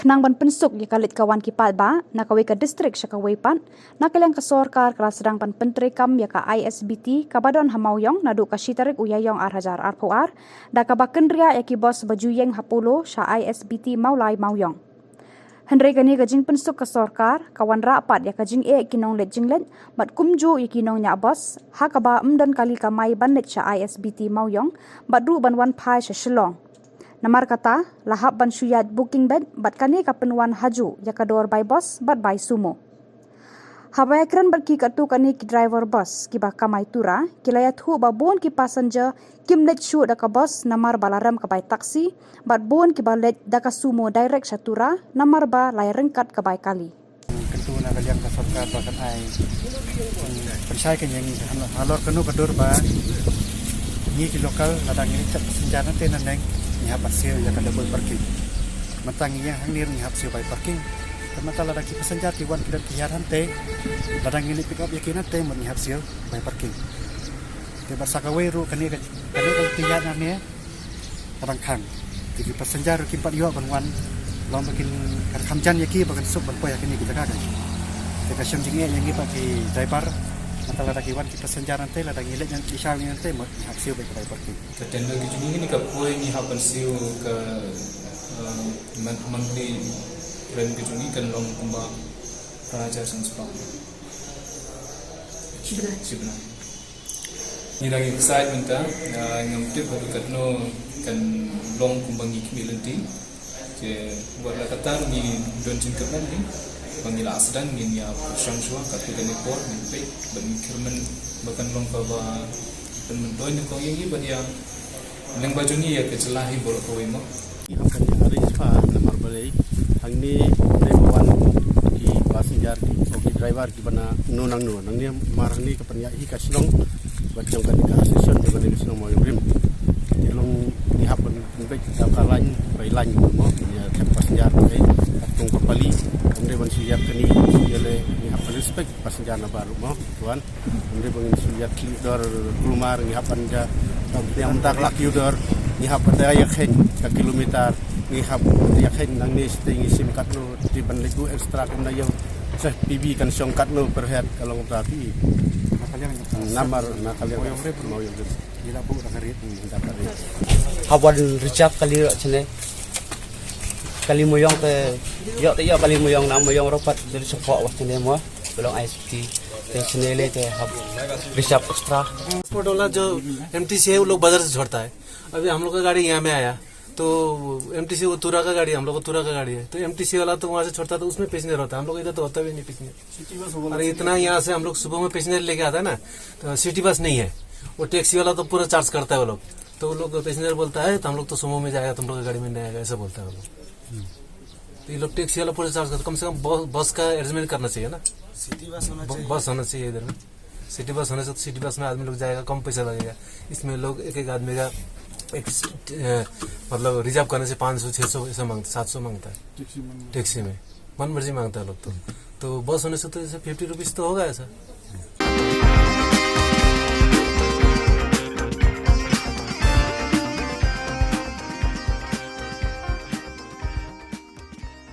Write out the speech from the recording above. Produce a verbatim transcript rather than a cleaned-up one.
Khnang ban pynsuk ïa ka leit ka wan ki paidbah na kawei ka district sha kawei pat, na ka liang ka sorkar ka la sdang ban pyntreikam ïa ka I S B T kaba don ha Mawïong naduh ka shi tarik u Ïaïong ar hajar arphew ar, da kaba kynriah ïa ki bos ba ju ïeng ha Polo sha I S B T Mawlai Mawïong. Hynrei kane ka jingpynsuk ka sorkar ka wanrah pat ïa ka jingeh ki nongleit jingleit bad kumjuh ïa ki nongñiah bos, ha kaba ym don kali kamai ban leit sha I S B T Mawïong bad ruh ban wan phai sha Shillong. Namar kata, la hap ban shu ïaid booking beit bad kane ka pynwan hajuh ïa ka dor bai bos bad bai sumo. Haba ïakren bad ki katto katne ki driver bus kiba kamai Tura, ki la ïathuh ba bun ki passenger kim leit shuh da ka bus namar ba la rem ka bai taxi, bad bun kiba leit da ka sumo direct sha Tura namar ba la ïaryngkat ka bai kali. Kyntu na ka liang ka sorkar ba kan ai pynshai ka ïing halor kano ka dur ba ngi ki local lada ngi leit chat passenger nangtei naneng ngi hap ban siew ïa ka double parking. Mynta ngi ïeng hangne ngi hap siew bai parking. Te mynta lada ki passenger ki wan ki don ki hiar hangtei, lada ngi leit pick up ïa ki nangtei mut ngi hap siew bai parking. Te bad sa kawei ruh kane ka, kane ka ïing hangne ka dang khang. Te ki passenger ruh kim pat ïoh ban wan, long ba kin, kan kham jan ïa ki ba kan suk ban poi ha kine ki jaka ka. Te ka shem jingeh ïa ngi pat ki driver. Mynta lada ki wan ki passenger nangtei, lada ngi leit nangtei, sha ngi nangtei mut ngi hap siew bai ka bai parking. Ka tender ka jong ngi kane ka poi ngi hap ban siew ka, eh, mon-, monthly rent ka jong ngi kan long kumba phra hajar san spah. Shibnai. Shibnai. Ngi dang excite mynta, eh, ngam tip haduh katno kan long kumba ngi khmih lynti. Te wat la katta ngi don jingkyrmen hi ba ngi la sdang, ngin ïa pyrshang shuwa katto katne por ngin peit bad ngi kyrmen ba kan long kaba pynmyntoi nyngkong ïa ngi bad ïa lyngba jong ngi ïa ka jylla hi baroh kawei mo. Ngi hap ban ïa arrange pa namar balei hangne dei ba wan ki passenger ki, o ki driver kiba na no nang no. Nangne mar hangne ka pynïaid hi ka shnong bad jong kane ka association jong kane ka shnong Mawïong Rim. Te long ngi hap ban pynbeit da ka line by line mo, ïa thep passenger ba dei katkum ka pali. Kam dei ban shu ïap kane, ïa leh ngi hap ban respect passenger na baroh mo, tuan. Kam dei ba ngin shu ïa khlieh dor kulmar, ngi hap ban ja, kam dei mynta ka la kiew dor, ngi hap ban da ïa kheiñ ka kilometer, ngi hap ïa kheiñ nangne shatei ngi shim katno, te ban leit buh extra kumno ïa, sha P B kan shong katno per head ka long kumta phi. Namar na ka liang Mawïong Rim. Mawïong Rim. Ïa la buh da ka rate. Hmm, da ka rate. Hap wan reserve kali ruh shane. Kali Mawïong te, ïoh te ïoh kali Mawïong na Mawïong ruh pat dei support wah shane mo. Ba long I S B T. Te shane le te hap reserve extra. ट्रांसपोर्ट वाला जो एमटीसी है, वो लोग बाजार से छोड़ता है। अभी हम लोग का गाड़ी यहाँ में आया, तो एमटीसी वो तुरा का गाड़ी है, हम लोग का तुरा का गाड़ी है, तो एमटीसी वाला तो वहाँ से छोड़ता है, तो उसमें पैसेंजर होता है, हम लोग इधर तो होता भी नहीं पैसेंजर। सिटी बस होगा। अरे, इतना यहाँ से हम लोग सुबह में पैसेंजर लेके आता है ना, तो सिटी बस नहीं है, वो टैक्सी वाला तो पूरा चार्ज करता है वो लोग, तो वो लोग पैसेंजर बोलता है, तो हम लोग तो सुमो में जाएगा, तुम लोग की गाड़ी में नहीं आएगा, ऐसा बोलता है वो लोग। तो ये लोग टैक्सी वाला पूरा चार्ज करता है, कम से कम बस, बस का अरेंजमेंट करना चाहिए ना। सिटी बस होना ब-, चाहिए। बस होना चाहिए इधर में। सिटी बस होने से तो सिटी बस में आदमी लोग जाएगा, कम पैसा लगेगा। इसमें लोग एक एक आदमी का एक, अ, मतलब रिजर्व करने से पाँच सौ, छः सौ ऐसा मांगता, सात सौ मांगता है। टैक्सी में। टैक्सी में मन मर्जी मांगता है लोग तो। तो बस होने से तो जैसे फिफ्टी रुपीज तो होगा ऐसा।